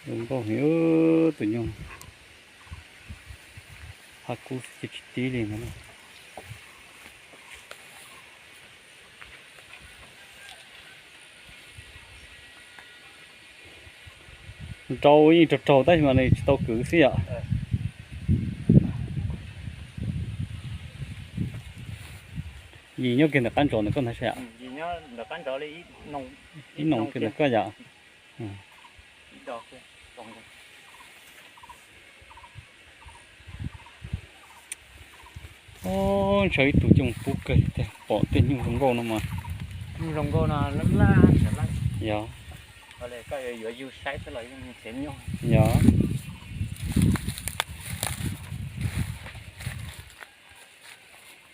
Zoo nkauj heev tus nyuj. Phaj kub xwb ces tsis tib li no. Nrau yeej raug raug tab sis mas nws tsis tau kwv xwb yom. Yim nyob kiag ntawm qab ntsov ntawm koj ntag saib yom. Ib noo kiag ntawm koj yom. Ntshaw ib tug coj mus pub kawg thiab pom tej nyuj zoo nkauj no mas. Yog. Yog.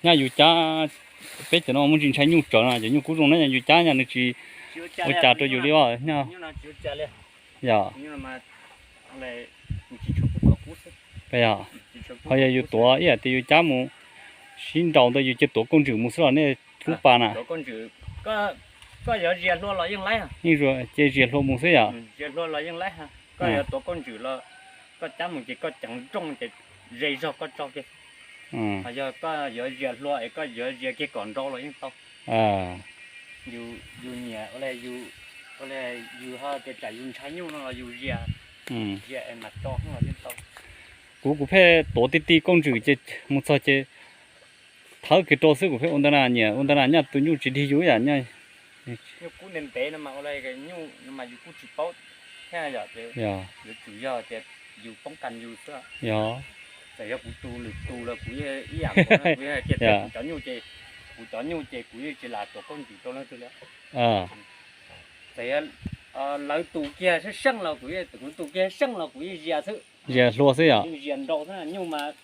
Nyaj yus cab, peb cov no muaj ntsis ntshai nyuj tsawv no, cov nyuj kub zoo na, yus cab nyaj nws tsis ua cas rau yus li os nyaj. Yog. Yog, ho yog yus tuav ib yam tias yus cab mus sib nraus ntawd yus cia tuav kauj ntswm mus xwb los nej kub pas na. Yeej cia zias hlua mus xwb yom. Koj yuav tuav kauj ntswm los koj cab mus ces koj ceev nrooj ces ze zog koj tso kiag. Ho yog koj yuav zias hlua es koj yuav zias kiag kom nrau los yeej tau. Yus nyiam ua li, ua li yus ho tias tsam yus ntshai nyuj no los yus zias, zias es mam tso los yeej tau. Kuv, kuv pheej tuav ti ti kauj ntswm ces mus txog ces thawb kiag rau xwb, kuv pheej ua ntawd na, nyiam ua ntawd na, nyaj tus nyuj tsis dig yus yam nyaj. Nyuj kub ntev ntev no mas ua li nyuj no mas yus kuj tsis paub thiab yom, yuav tsum yog tias yus poob kas yus xwb. Yog. Txawm yog kuv tus lwm tus los kuv yeej ib yam nkaus, kuv yeej hais kiag tias kuv cov nyuj ces, kuv cov nyuj ces kuv yeej tsis lam tuav kauj ntswm rau leej twg li. Txawm yog lawv tus kiag seej seej los kuv, kuv tus kiag seej los kuv yeej zias xwb. Zias hlua xwb yom. Yeej zias nrau xwb, nyuj mas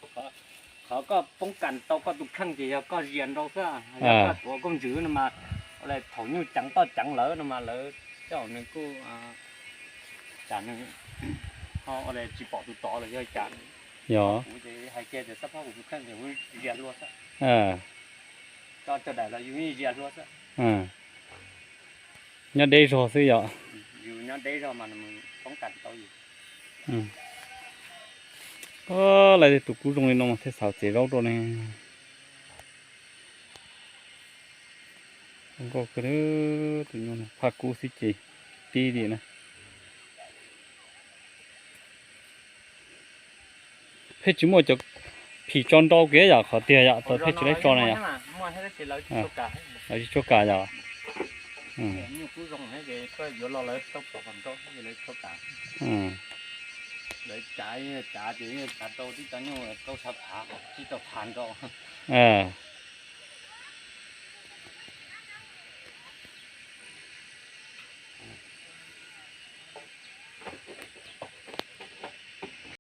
qhov koj poob kas tau koj tus kheej ces yog koj zias nrau xwb, yog koj tuav kauj ntswm no mas thaum nyuj ceev toj ceev lawm no mas lawv coj nws kuj, cas nws ho ua li tsis pom tus tod los yog cas. Yog. Kuv ces hais kiag tias xab phob kuv tus kheej ces kuv zias hlua xwb. Tso cov daim los yus yeej zias hlua xwb. Nyob deb zog xwb yom. Yus nyob deb zog mas poob kas tau yus. Lawv tus kub zoo li no mas thiaj xav txiav zaub rau ne. Nkauj kawg, tus nyuj phaj kub xwb ces tib li na. Pheej tsis muaj cov phim tso nrau kiag yom, qhov tiag yom, tau pheej tsis laib tso na yom. Lawv tsis tshua kam yom. Lawv cav, cav ces cav rau tib co nyuj rau sab av, tib co phav nrau.